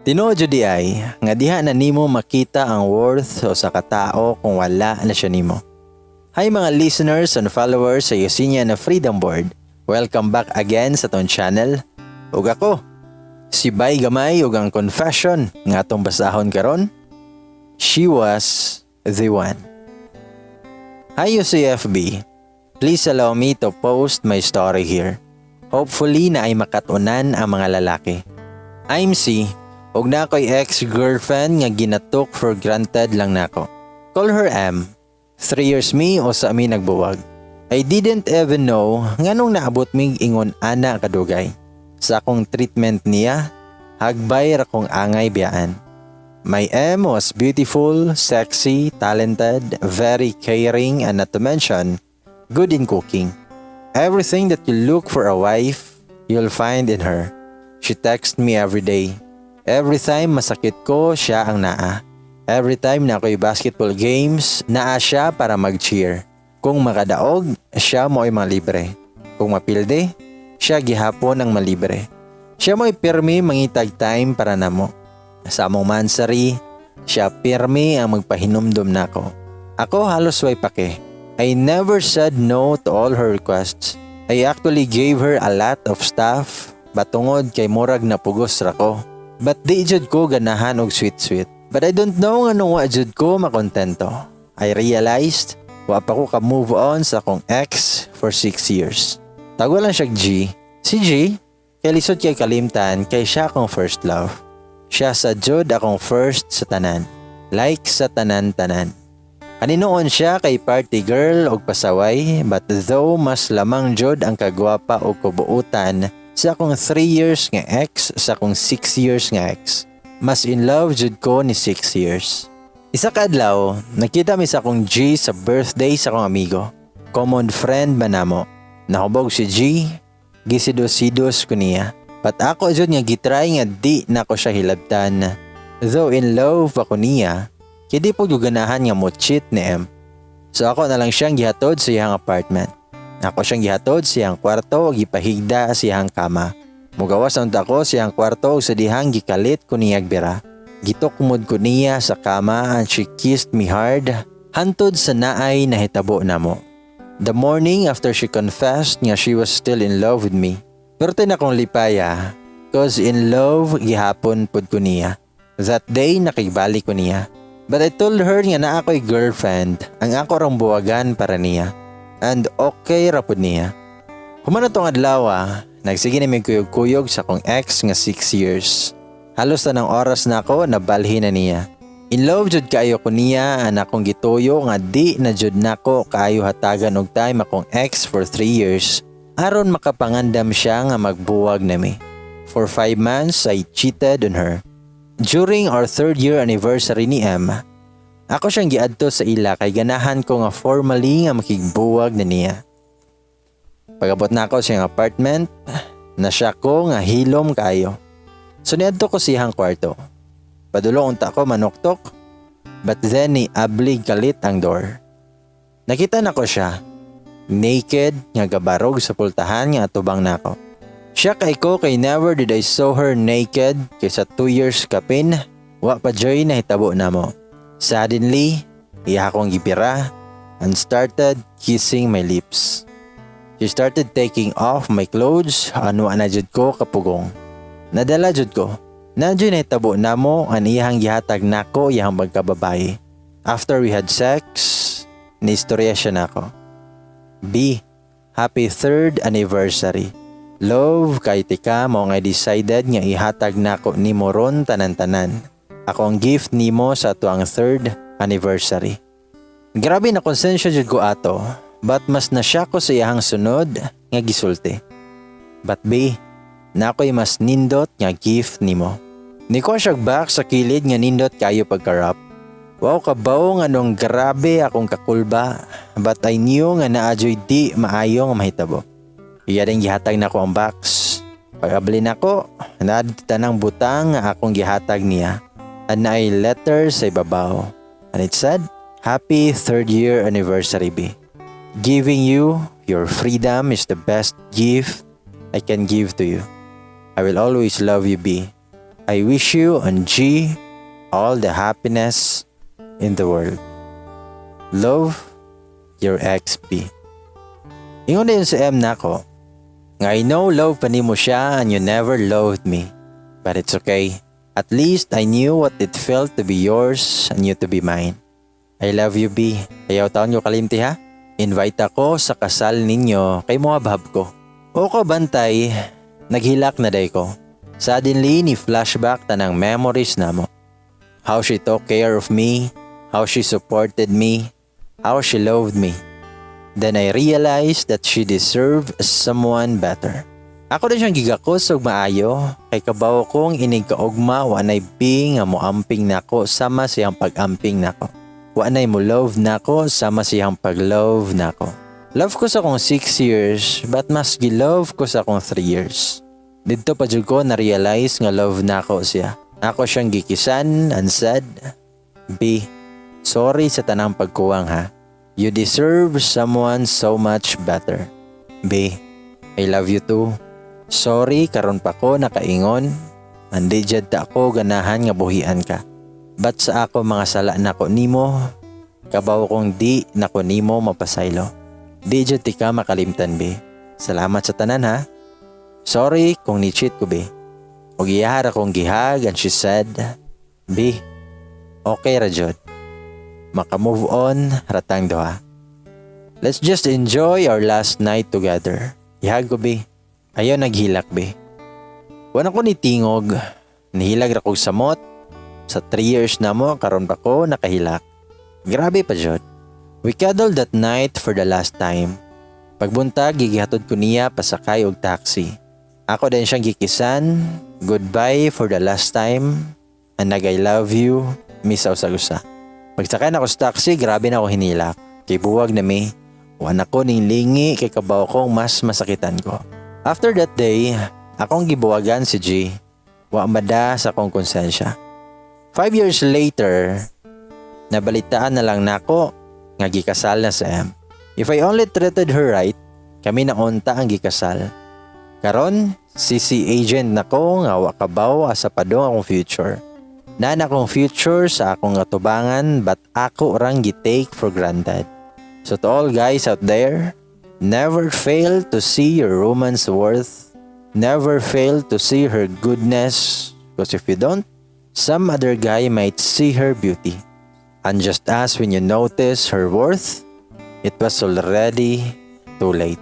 Tinuod jud diay nga diha na nimo makita ang worth sa usa ka tao kung wala na siya nimo. Hi, mga listeners and followers sa Yosinia na Freedom Board. Welcome back again sa atong channel. Ug ako, si Bay Gamay, ug ang confession nga atong basahon karon, "She Was the One." Hi, UCFB. Please allow me to post my story here. Hopefully naay makatunan ang mga lalaki. I'm C, ug naa ko'y ex-girlfriend nga gina-took for granted lang nako. Call her M. 3 years mi usa mi nagbuwag. I didn't even know nganong naabot mig ingon ana kadugay. Sa akong treatment niya, hagbay ra kong angay biyaan. My M was beautiful, sexy, talented, very caring, and not to mention, good in cooking. Everything that you look for a wife, you'll find in her. She texts me every day. Every time masakit ko, siya ang naa. Every time naa ko'y basketball games, naa siya para mag-cheer. Kung makadaog, siya mo'y malibre. Kung mapilde, siya gihapon ang malibre. Siya mo'y pirmi mangitag time para namo. Sa among monthsary, siya pirmi ang magpahinumdum nako. Ako, halos way pake. I never said no to all her requests. I actually gave her a lot of stuff batungod kay murag napugos ra ko. But di jud ko ganahan og sweet sweet. But I don't know nganong wa jud ko makontento. I realized wa pa ko ka move on sa akong ex for 6 years. Tago lang siya G. Si G, kay lisod kay kalimtan kay siya akong first love. Siya sa jud akong first sa tanan. Like sa tanan-tanan. Kaninoon siya kay party girl og pasaway, but though mas lamang jud ang kagwapa og kabuutan sa akong 3 years nga ex sa akong 6 years nga ex, mas in love jud ko ni 6 years. Isa ka adlaw, nakita mi sa akong G sa birthday sa akong amigo. Common friend man namo. Nahubog si G, gisidos-sidos ko niya. But ako jud nga gitry nga di nako siya hilabtan. Though in love ako niya, kay di po ganahan nga mo cheat ni M. So ako na lang siyang gihatod sa iyang apartment. Ako siyang gihatod sa iyang kwarto ug gipahigda sa iyang kama. Mugawas unta ko sa iyang kwarto ug sa dihang gikalit ko niyag bira. Gitukmod ko niya sa kama and she kissed me hard hantod sa naay nahitabo namo. The morning after, she confessed nga she was still in love with me. Pero akong lipaya, 'cause in love gihapon pud ko niya. That day, nakigbalik ko niya. But I told her nga naa ko'y girlfriend, ang ako rang buwagan para niya. And okay ra pud niya. Human atong adlaw, nagsige na may kuyog-kuyog sa akong ex nga 6 years. Halos tanang oras na ako nabalhin na niya. In love jud kaayo ko niya ang akong gituyo nga di na jud nako kaayo hatagan og time akong ex for 3 years aron makapangandam siya nga magbuwag nami. For 5 months, I cheated on her. During our third year anniversary ni M, ako siyang giadto sa ila kay ganahan ko nga formally nga makigbuwag na niya. Pagabot na ako sa iyang apartment, na-shock ko nga hilom kaayo. So niadto ko siyang kwarto. Padulong unta ko manuktok, but then ni ablig kalit ang door. Nakita nako siya, naked nga gabarog sa pultahan nga atubang nako. Siya kay ko kay never did I saw her naked kay sa 2 years kapin, wa pa joy nahitabo namo. Suddenly, iya akong gibira and started kissing my lips. She started taking off my clothes and wa na jud ko kapugong. Nadala jud ko. Naa juy nahitabo namo ang iyang gihatag nako iyang pagkababae. After we had sex, niistorya siya nako. "B, happy third anniversary. Love kay tika mao nga decided nga ihatag nako nimo ron tanan-tanan. Ako ang gift nimo sa atuang third anniversary." Grabe na konsensya jud ko ato, but mas na-shock ko sa iyang sunod nga gisulti. "But B, naa ko'y mas nindot nga gift nimo." Nikuha siya box sa kilid nga nindot kayo pagka-wrap. Wa ko kabaw nganong grabe akong kakulba, but I knew nga naa juy di maayo nga mahitabo. Iya din gihatag nako ang box. Pag-abli nako, naa tanang butang nga akong gihatag niya. And naay letter sa ibabaw. And it said, "Happy third year anniversary, B. Giving you your freedom is the best gift I can give to you. I will always love you, B. I wish you and G all the happiness in the world. Love, your ex B. Ingon dayon si M nako nga I know love pa nimo siya and you never loved me. But it's okay. At least I knew what it felt to be yours and you to be mine. I love you, B. Ayaw taon ko kalimti ha. Invite ako sa kasal ninyo kay mohabhab ko. O ko bantay, naghilak na day ko. Suddenly, ni flashback tanang memories namo. How she took care of me, how she supported me, how she loved me. Then I realized that she deserved someone better. Ako din siyang gigakos og maayo kay kabaw kong inig kaugma wa nay B nga moamping nako sama siyang pag-amping nako. Wa nay mo love nako sama siyang pag-love nako. Love ko sa akong 6 years, but mas gi-love ko sa akong 3 years. Didto pa jud ko na-realize nga love nako siya. Ako siyang gi-kiss-an and said, "B, sorry sa tanang pagkuwang ha. You deserve someone so much better. B, I love you too. Sorry karon pa ko nakaingon. Andi jud ta ako ganahan nga buhian ka. But sa ako mga sala nako nimo, kabaw kong di nako nimo mapasaylo. Di jud ti ka makalimtan, B. Salamat sa tanan ha. Sorry kung ni-cheat ko, B." Og iyahar akong gi-hug and she said, "B, okay ra jud. Maka-move on ratang duha. Let's just enjoy our last night together. I-hug ko, B. Ayaw naghilak, B." Wala ko ni tingog. Nihilag ra kog samot. Sa 3 years na mo, karon pa ko nakahilak. Grabe pa jud. We cuddled that night for the last time. Pagbuntag, gigihatod ko niya pasakay og taxi. Ako din siyang gi-kiss-an, goodbye for the last time, and nag I love you, miss sa usa. Pagsakay na ako sa taxi, grabe na ako hinilak. Kay buwag na mi, wala ko ning lingi kay kabaw kong mas masakitan ko. After that day, akong gibuwagan si G. Wa mada sa akong konsensya. 5 years later, nabalitaan na lang nako nga gikasal na si M. If I only treated her right, kami na unta ang gikasal. Karon, CC agent nako nga wa kabaw asa padong akong future. Naa na akong future sa akong atubangan, but ako rang gi-take for granted. So to all guys out there, never fail to see your woman's worth. Never fail to see her goodness. Because if you don't, some other guy might see her beauty. And just as when you notice her worth, it was already too late.